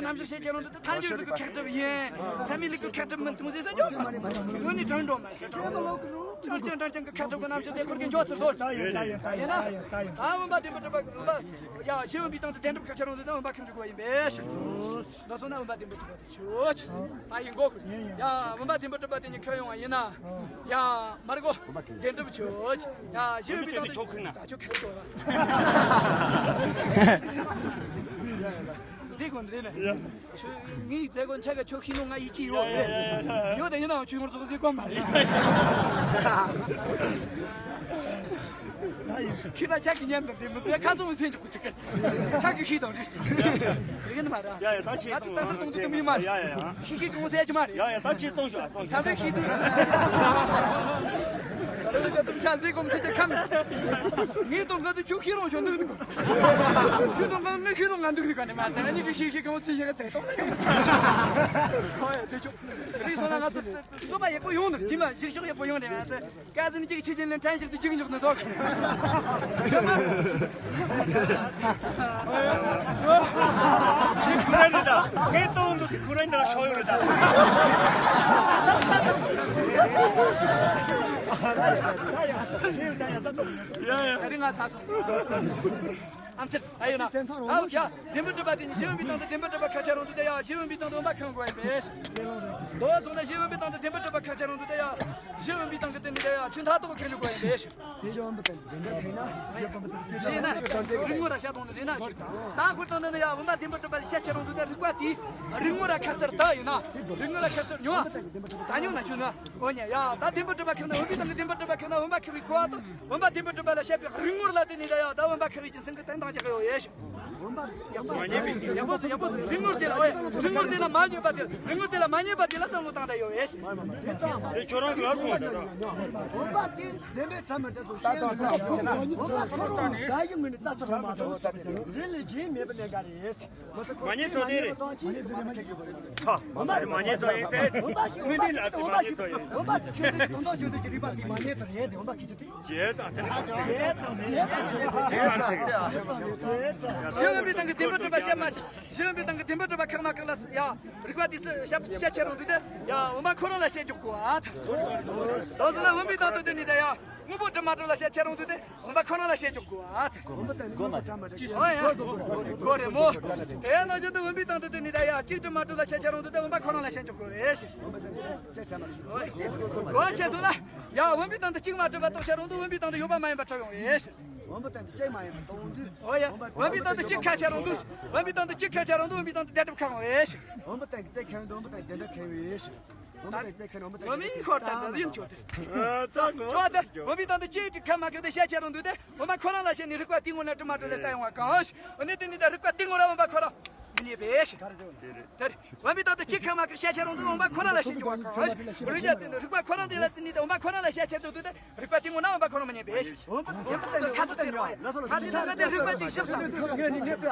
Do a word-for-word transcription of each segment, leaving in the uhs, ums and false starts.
རྣམ་གཞག་བཤད་ཀྱི་རང་དུ་ཐལ་འགྱུར་ལུགས་ཀྱི་ཁ་གྲབ་ཡིན། ཚད་མའི་ལུགས་ཀྱི་ཁ་གྲབ་མིན་གཏོང་ཟེར་ས་འཇོག་དངོས་གནས་དྲང་འགྲོ་མ་ཁྱེད་ཁྲོ། ཁྲང་ཁྲང་ཁྲང་གི་ཁ་གྲབ་ཀྱི་རྣམ་གཞག་དེ་འཁོར་གྱི་འཇོག་ཚུལ་སོགས་ཡིན་ན། ད་བུམ་པ་བདེན་པར་གྲུབ་པ་བུམ་པ་ཡ་གཞི་བུམ་པའི་སྟེང་དུ་བདེན་གྲུབ་ཁ་ཕྱིར་རང་དུ་ད་བུམ་པ་ཁེམ་གྱི་དགོས་ཡིན་པས། འདི་ཚོ་ན་བུམ་པ་བདེན་པར་གྲུབ་པ་དེ་ཆོག་ད་ཡིན་གོ་ཡ་བུམ་པ་བདེན་པར་གྲུབ་པ་དེ་ཉིད་ཁྱོད་ཡོང་བ་ཡིན་ན། ཡ་མར་གོ་བདེན་གྲུབ་ཆོག་ཡ་གཞི་བུམ་པའི་སྟེང་དུ་ཆོག་ཁུལ་ན་ད་ཆོག་ཁེམ་གྱི་དགོས་ལ། ཟེར་དགོས་འདི་རེད་ནི། ཡ། ཁྱོད་ངའི་མཛད་སྒོ་ཆ་ག་ཁྱོད་ཤེས་ནོ་ང་ཡིད་ཆེས་ཡོད་རེད། ཡ་ཡ་ཡ། ཡོད་དེ་ཡིན་ནའང་ཁྱོད་ངོ་ཚོ་ཟེར་གོ་མ་རེད། ཁྱོད་ད་ཆ་གི་མཉམ་དུ་འདི་མི་འདི་ཁ་ཚོང་སེམས་ཀྱི་ཁུ་ཐུག་ཆ་གི་ཤེས་དང་རེད། དེ་གི་ནི་མ་རེད། ཡ་ཡ་ད་ཆེས་ང་ཚོ་ད་སར་གཏོང་དུ་མི་མ་རེད། ཡ་ཡ་ཡ། ཤེས་ཤེས་གི་ངོ་ཟེར་གྱི་མ་རེད། ཡ་ཡ་ད་ཆེས་སོང་ཤོག་ཨ་སོང་ཆ་ཤོག་ཚ་ཚོད་ཤེས་དུས། ཆ་ཟེར་གོམ་ཆ་ཆ་ཁམ། ངའི་གཏོང་ག་དུ་ཆུ་ཤེས་རོང་ཤོ་འདུག་འདུག་ཆུ་གཏོང་ག་ངའི་ཤེས་རོང་ང་འདུག་འདུག་ག་ནི་མ་ད་ནི་གི་ཤེས་ཤེས་གི་ངོ་ཚེ་ཤེས་ག་དེ་གཏོང་ས་ཡོང་། ཁོ་ཡ་དེ་ཆུ། རེད་སོང་ན་ང་ཚོ་རྩོད་པ་ཡག་པོ་ཡོང་ནི་དེ་མ་གཞིག་ཤོག་ཡག་པོ་ཡོང་དེ་ང་ཚོ། ཀ་ཟིན་གཅིག་ཆི་ཅིན་ལན་ཕྲན་ཞིག་ཏུ་རྒྱུག་འཇུག་ནི་ཚོགས། འདི་ཁོ་རང་རེད་ད། ངའི་སྟོང་དུ་འདི་ཁོ་རང་འདི་ལ་ཤོག་ཡོད་རེད་ད། ཡ་ཡ། ད་རིང་ང་ཚ་སོང་། ཨམ་ཚེར་ཨ་ཡོད་ན། ཨའོ་ཡ། བདེན་པར་གྲུབ་པ་དེ་ཉིད་གཞི་བུམ་པའི་སྟེང་དུ་བདེན་པར་གྲུབ་པ་ཁ་ཕྱིར་རང་དུ་དེ་ཡ་གཞི་བུམ་པའི་སྟེང་དུ་བུམ་པ་ཁེམ་དགོས་ཡིན་པས། དོ་སོང་ན་གཞི་བུམ་པའི་སྟེང་དུ་བདེན་པར་གྲུབ་པ་ཁ་ཕྱིར་རང་དུ་དེ་ཡ་གཞི་བུམ་པའི་སྟེང་གི་དེ་ནི་དེ་ཡ་ཆུ་མཐའ་རྟོགས་ཁེམ་དགོས་ཡིན་པས། དེ་གཞི་བུམ་པའི་སྟེང་དུ་བདེན་པར་ཁེམ་ན་གཞི་བུམ་པའི་སྟེང་དུ་རིག་ངོ་ར་བཤད་དོན་ནི་རེད་ན་ཆུ་ད་ཁོ་ཚང་ནི་ཡ་བུམ་པ་བདེན་པར་གྲུབ་པ་ཤ་ཁྱེར་རང་དུ་དེ་རིག་པ་དེ་རིག་ངོ་ར་ཁ་ཚར་ད་ཡིན་ན་རིག་ངོ་ར་ཁ་ཚར་ཉོ་ད་ཉོ་ན་ཆུ་ན་འོ་ཉ་ཡ་ད་བདེན་པར་གྲུབ་པ་ཁེམ་ན་བུམ་པའི་སྟེང་གི་བདེན་པར་གྲུབ་པ་ཁེམ་ན་བུམ་པ་ཁེམ་བའི་གོ་བ་དང་། བུམ་པ་བདེན་པར་གྲུབ་པ་ལ་བཤད་པའི་རིག་ངོར་ལ་བརྟེན་ནས་ད་ཡང་ད་བུམ་པ་ཁེམ་བའི་རྒྱུ་མཚན་གྱི་དོན་དང་བཅས་ཀྱི་ཡོད་ཡེ་ཞིག་ཡག་པོ་ཡག་པོ་རིག་ངོར་དེ་ལ་ཨོ་ཡ་རིག་ངོར་དེ་ལ་མ་ཉེས་པ་དེ་རིག་ངོར་དེ་ལ་མ་ཉེས་པ་དེ་ལ་བསམ་བློ་བཏང་ད་ཡོད་ཡེ་ཞིག་དེ་ཁྱོད་རང་གི་ལབ་སོང་བ་ད། བུམ་པ་དེ་བདེན་པའི་གྲུབ་མི་འདྲ་ཚོ་ད་ད་ད་ད་བུམ་པ་ཁོ་རང་ད་ཡིན་ངོས་ནས་ད་ཚོ་རང་མ་གཏོགས་རིན་ལས་རྒྱུན་མེད་པ་གནས་ཀ་རེད། མ་ཉེས་ཚོ་དེ་རེད། ཚོ་མ་ཉེས་ཚོ་ཡིན་ཟེར། དངོས་འབྲེལ་ལ་དེ་མ་ཉེས་ཚོ་ཡིན་ཟེར། བུམ་པ་ཆོས་དང་དོན་དག་ཆོས་དང་གི་རིག་པ་དེ་མ་ཉེས་ཚོ་རེད་ཟེར། བུམ་པ་ཁྱི་ཚོ་དེ། བྱས་ཙང་དེ་རེད། བྱས་ཙང་དེ་རེད། བྱས་ཙང་དེ། གཞི་བུམ་པའི་སྟེང་གི་བདེན་པར་གྲུབ་པ་བཤད་མ་ཤེས། གཞི་བུམ་པའི་སྟེང་གི་བདེན་པར་གྲུབ་པ་ཁག་མ་ཁག་ལ་ཡ་རིག་པ་དེ་སུ་བཤད་བཤད་ཆེ་རུང་དུས་དེ་ཡ་བུམ་པ་ཁོ་རང་ལ་བཤད་འཇོག་དགོས་ཨ། ད་སོང་ན་བུམ་པའི་སྟེང་དུ་དེ་ནི་དེ་ཡ། དངོས་པོ་གྲུབ་མ་གྲུབ་ལ་བཤད་ཆེ་རུང་དུས་དེ་བུམ་པ་ཁོ་རང་ལ་བཤད་འཇོག་དགོས་ཨ། ཨོ་ཡ། གོ་རེད་མོ། དེ་ནང་བཞིན་དུ་བུམ་པའི་སྟེང་དུ་དེ་ནི་ད་ཡ་གཅིག་གྲུབ་མ་གྲུབ་ལ་བཤད་ཆེ་རུང་དུས་དེ་བུམ་པ་ཁོ་རང་ལ་བཤད་འཇོག་དགོས་ཨེ་ཤེས། གོ་ཆེ་སོང་ན་ཡ་བུམ་པའི་སྟེང་དུ་གཅིག་མ་གྲུབ་པ་རྟོགས་ཆེ་རུང་དུས་བུམ་པའི་སྟེང་དུ་ཡོད་པ་མ་ཡིན་པ་གྲུབ་ཡོང་ཨེ་ཤེས། བུམ་པའི་སྟེང་དུ་གཅིག་མ་ཡིན་པ་རྟོགས་དུས། ཨོ་ཡ། བུམ་པའི་སྟེང་དུ་གཅིག་ཁ་ཆེ་རུང་དུས། བུམ་པའི་སྟེང་དུ་གཅིག་ཁ་ཆེ་རུང་དུས་བུམ་པའི་སྟེང་དུ་བདེན་གྲུབ་ཁེམ་ཡོང་ཨེ་ཤེས། བུམ་པའི་སྟེང་གི་གཅིག་ཁེམ་དུས་བུམ་པའི་སྟེང་དུ་བདེན་གྲུབ་ཁེམ་ཡོང་ཨེ་ཤེས། བུམ་པའི་སྟེང་གཅིག་ཁེམ་ན་བུམ་པའི་སྟེང་གཅིག་ཁེམ་ཡོང་། ཨ་ཙང་གོ། ཅོ་ད་བུམ་པའི་སྟེང་དུ་གཅིག་ཁེམ་མ་ཁེམ་དེ་བཤད་ཆེ་རུང་དུས་དེ་བུམ་པ་ཁོ་རང་ལ་བཤད་ནས་རིག་པ་དེ་ངོ་ན་གྲུབ་མ་གྲུབ་ལ་ལྟ་ཡོང་བ་གང་ཞིག་འོ་ནི་དེ་ནི་ད་རིག་པ་དེ་ངོ་ན་བུམ་པ་ཁོ་རང་མི་རྙེད་པས་ཞིག་དེ་རེད། བུམ་པའི་སྟེང་དུ་གཅིག་ཁེམ་མ་ཁེམ་བཤད་ཆེ་རུང་དུས་བུམ་པ་ཁོ་རང་ལ་བཤད་འཇོག་པ་གང་ཞིག་རིག་པ་དེ་ནི་རིག་པ་ཁོ་རང་དེ་ལ་དེ་ནི་དེ་བུམ་པ་ཁོ་རང་ལ་བཤད་ཆེ་དུས་དེ། རིག་པ་དེ་ངོ་ན་བུམ་པ་ཁོ་རང་མི་རྙེད་པས། བུམ་པ་དེ་ཁ་ཐུག་ཚེ་རོ། ད་དེ་ལ་ང་དེ་རིག་པ་ཅིག་ཞིབ་སོང་།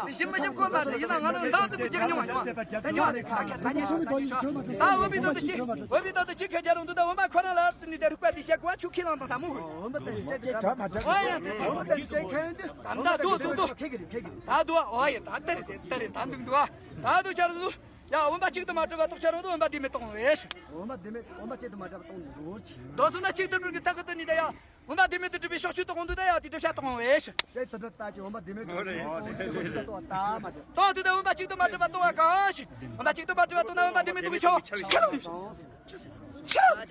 ཞིབ་མི་ཞིབ་ཁོ་མ་རེད། ཡིན་ན་ང་རང་འདང་དུ་མི་རྒྱག་མྱོང་བ་མྱོང་བ། ད་མྱོང་བ་རེད། ད་ཁ་ད་ཉེ་ཤོ་མི་དོ་ཡིན་ཆོ་མ་ཆོ། ད་བུམ་པའི་སྟེང་དུ་ཅིག་བུམ་པའི་སྟེང་དུ་ཅིག་ཁ་ཆ་རུང་དུ་ད་བུམ་པ་ཁོ་རང་ལ་དེ་ནི་ད་རིག་པ་དེ་བཤད་དགོས་ཆུ་ཁས་བླངས་དང་ད་མོ་ཧུ། བུམ་པ་དེ་ཅིག་ཁ་ཆ་མ་ཆ། ཨོ་ཡ་དེ་དེ་བུམ་པ་དེ་ཅིག་ཁ་ཡོང་དུ། ད་ད་དུ་དུ་དུ། ཁེ་གི་རེད་ཁེ་གི་རེད། ད་དུ་ཨོ་ཡ་ད་དེ་རེད་དེ་རེད་ད་འདུག་འདུག་ཨ། ད་དུ་ཆ་རུང་དུ། ཡ་བུམ་པ་གཅིག་ཏུ་མ་གྲུབ་པ་རྟོགས་ཆ་རུང་དུ་བུམ་པ་བདེན་མེད་གཏོང་བས། བུམ་པ་བདེན་མེད་བུམ་པ་གཅིག་ཏུ་མ་གྲུབ་པ་གཏོང་འགྲོ་ཆེ། མདོ་སོང་ན་གཅིག་ཏུ་གྲུབ་ཀྱི་རྟགས་ཀྱི་དོན་ནི་ད་ཡ། བུམ་པ་བདེན་མེད་དུ་གྲུབ་པའི་ཕྱོགས་ཆོས་རྟོགས་འོང་དུས་ད་ཡ་དེ་གྲུབ་བྱ་རྟོགས་འོང་བས། གཅིག་ཏུ་གྲུབ་ལྟ་ཅི་བུམ་པ་བདེན་མེད་གྲུབ་པའི་ཕྱོགས་ཆོས་རྟོགས་ལྟ་མ་གྲུབ། རྟོགས་དུས་ད་བུམ་པ་གཅིག་ཏུ་མ་གྲུབ་པ་རྟོགས་པ་གང་ཞིག་བུམ་པ་གཅིག་ཏུ་མ་གྲུབ་པ་རྟོགས་ན་བུམ་པ་བདེན་མེད་རྟོགས་པའི་ཕྱོགས་ཆོས། ཆོས།